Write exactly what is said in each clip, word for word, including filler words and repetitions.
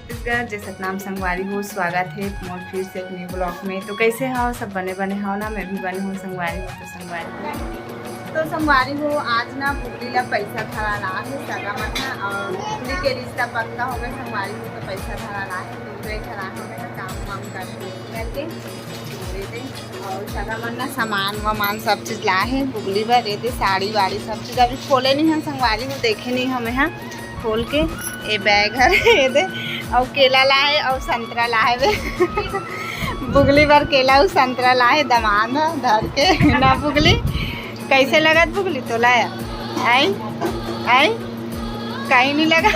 छत्तीसगढ़, जय सतनाम संगवारी हो, स्वागत हे मोर फिर से एक नए vlog में। तो कैसे हव सब? बने बने हव ना? मैं भी बने हूँ संगवारी हो। तो संगवारी हो, तो संगवारी हो, आज ना बुगली ला पैसा धरा ला हे सगा मन ह, और बुगली के रिश्ता पक्का हो गए संगवारी हो, तो पैसा धरा ला हे, तो उधर खड़ा हो गए काम वाम करके करके दे दे। और सगा मन ना सामान वामान सब चीज ला हे बुगली बर, ये दे साड़ी वाड़ी सब चीज अभी खोले नहीं हम संगवारी हो, देखे नहीं हम यहाँ खोल के। ये बैग हर ये दे, और केला ला हे और संतरा ला हे बे। बुगली बर केला और संतरा ला हे दमांद ह धर के ना बुगली। कैसे लगत बुगली तोला? आई आई कहीं नहीं लगा।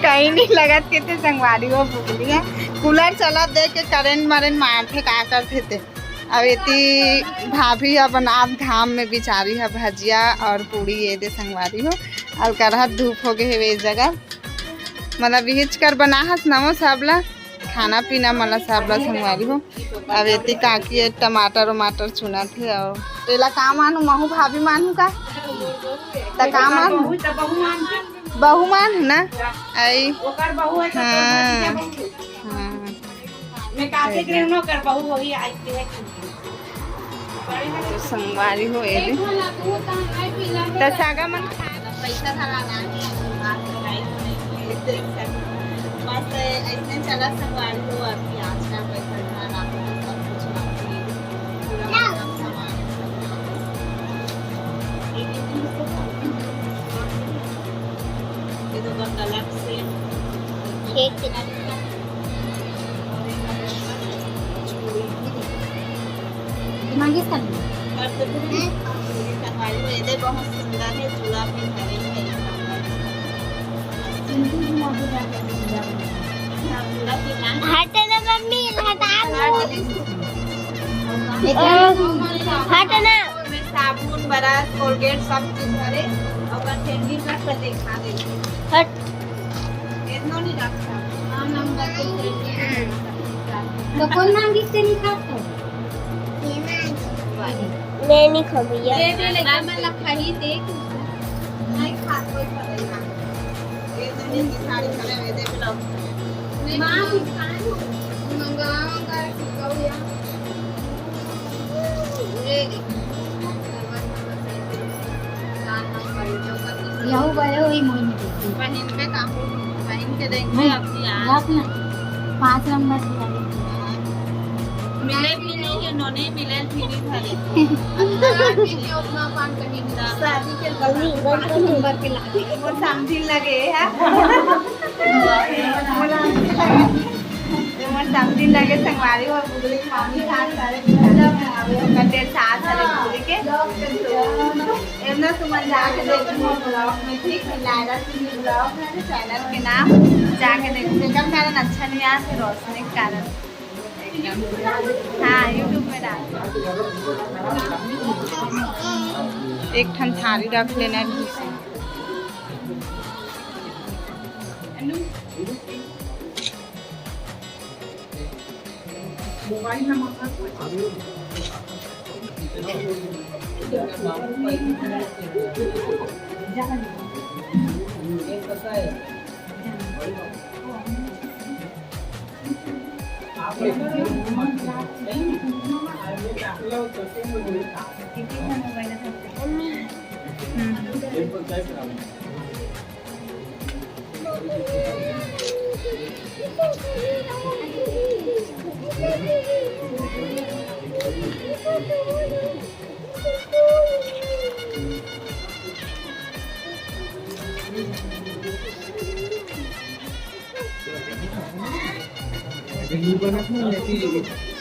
कहीं नहीं लगत के थे संगवारी हो बुगली है। कूलर चला दे के करंट मरंट मारथे का करथे ते। अब एती भाभी ह बनात घाम में बिचारी ह भजिया और पूड़ी ये दे संगवारी हो। और करहत धूप हो गए हे जगह, मतलब हिच कर बना हस नमो सबला खाना पीना मन ला सबला संगवारी हो। अब एती काकी ये टमाटर वमाटर चुनत हे। और तेला का मानू, महू भाभी मानू का? त का मानू? बहू मानू ना? आई। हाँ। हाँ। मैं कासे के रहनो कर बहू वही आई के है। तो संगवारी हो ये दे। त सागा मन खाए पैसा धरा ना है। बस ऐसे चला संगवारी हो, अभी आज का पैसा धरा ना तो सब कुछ बाकी पूरा मतलब सामान। ये तो गलत से खेत के मांगिस का नहीं? ये दे बहुत सुंदर है, चूड़ा भी धरे है। हटे ना मम्मी, हटा दो। हटे ना। साबुन, brush, Colgate सब चीज धरे, ओकर sandwich रख के देखा दे। हट। एतनो नहीं रखता। हम नंबर के sandwich। तो कौन मांगी तेरी खात हो? मैं नहीं खाऊंगी। दे दे, लेकिन मैं लखाई दे। नहीं खात कोई पता नहीं। ये तो नहीं साड़ी खड़े हुए दे ब्लॉग। मां कुछ खाए हो? मंगाओ का खाओ या। यहू गयो ही मोर में देखी। बहिन पे काहू, बहिन के देख ले अपनी आज। रख ना। पाँच नंबर की वाली। मिले भी नहीं है, नोने मिले भी नहीं भरे। शादी के बाद पाँच नंबर के लागे। वो समझिन लगे है। मोर समझिन लगे संगवारी हो, बुगली के मामी खास सारे बिचारे बनावे, ओकर डेढ़ साल सारे बुगली के। तो एमना तुमन जाके देखो ब्लॉग में, ठीक है, लायरा सिंह ब्लॉग है, चैनल के नाम जाके देखो। एकर कारण अच्छा नहीं आया, फिर रोशनी के कारण। हाँ, YouTube में डाल। एक ठन थारी रख लेना है। Mobile number.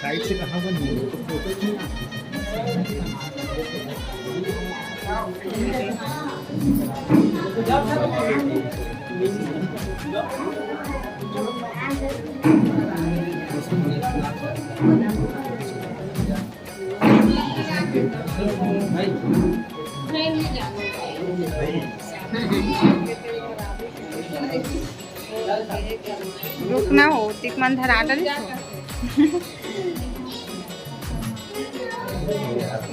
साइड से कहाँ बनी है? रुक ना हो, तिक मन धरा डरिस हो।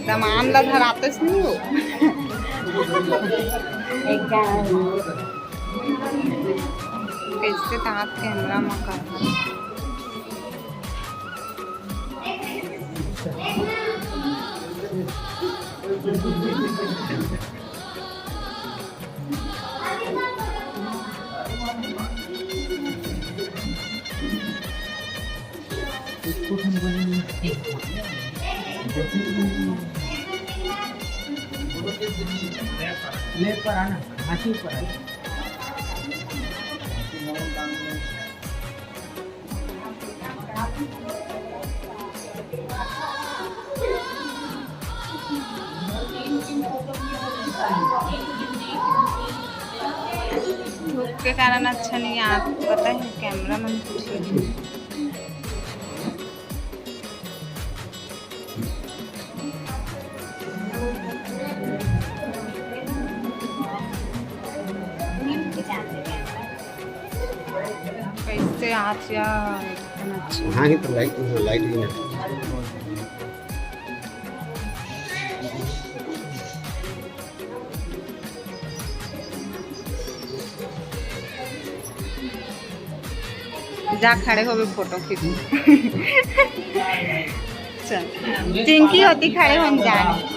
दमान ला धरातेस नहीं हो। एकदम। कैसे तात कैमरा में कर। ले पर आना, हाथी ऊपर आना। धूप के कारण अच्छा नहीं आ, पता है कैमरा में कुछ। कैसे आँच यार, एकदम अच्छा। हाँ, ही तो लाइट, लाइट भी ना। जा खड़े होबे, फोटो खींच। चल, चिंकी होती खड़े होन जाने।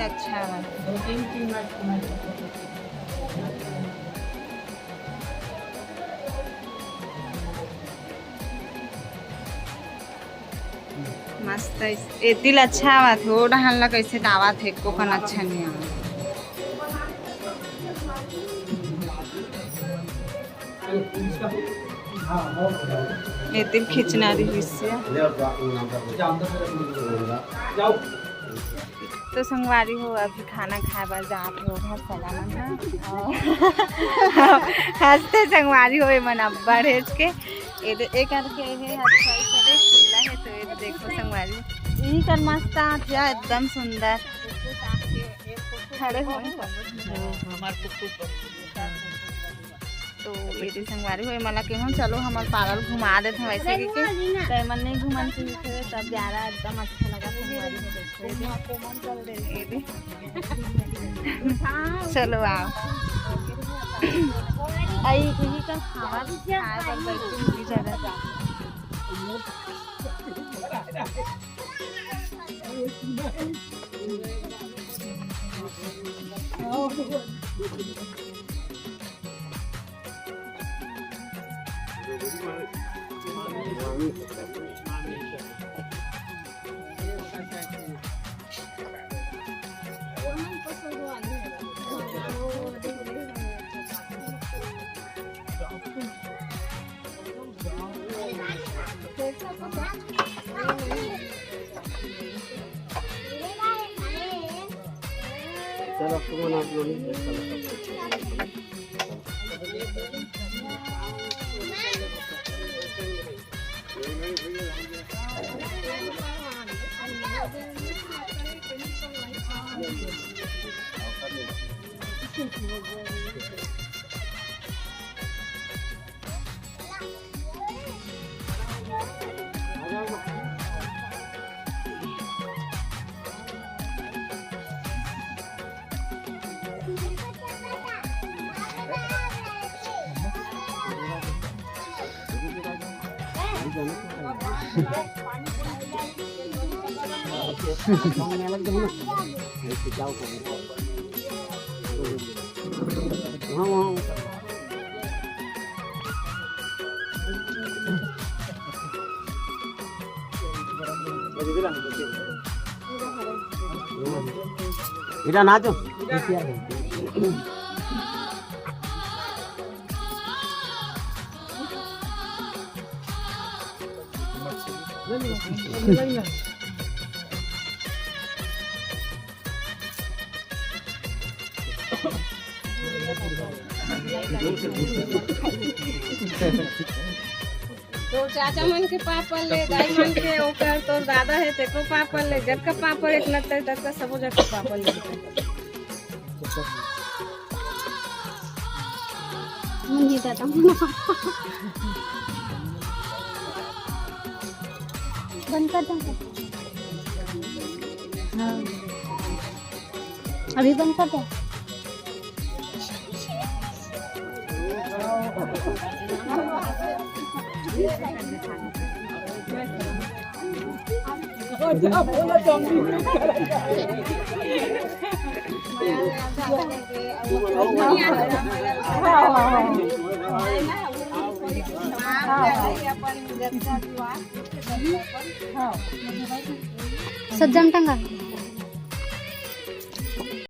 अच्छा है। मस्त है। एती ल अच्छा आवत हे, ओ डहन ला कैसे त आवत हे, एको कन अच्छा नहीं आवत। एती ल खींचना रहिस हे। तो संगवारी हो, अभी खाना खाए बर जात हो घर सगा मन ह। हंसते संगवारी हो, एमन अब्बड़ हेच के। ए दे, ए करके हे, अच्छा, ए करे, खुल्ला हे, तो ए देखो संगवारी, इही कर मस्त आत जा, एकदम सुंदर। खड़े हो। हमार कुकुर। तो एती संगवारी हो, मला केहू चलो हमर पारा ल घुमा देत हवं, वैसे कि के, तो एमन नहीं घुमन की थे, तब जा रहा एकदम अच्छा लगा संगवारी हो, देखो। चलो आओ। आई इही का खावा खाए बर बैठे हुई जगह। इधर ना तो। तो चाचा मन के पापड़ ले, दाई मन के, ओकर तोर दादा हे, तेको पापड़ ले, जतका पापड़ एक नत्तर, ततका सबो जग के पापड़ ले। मुंह नहीं दादा, मुंह। बंद कर दे। हाँ। अभी बंद कर दे। सब जन टंगा।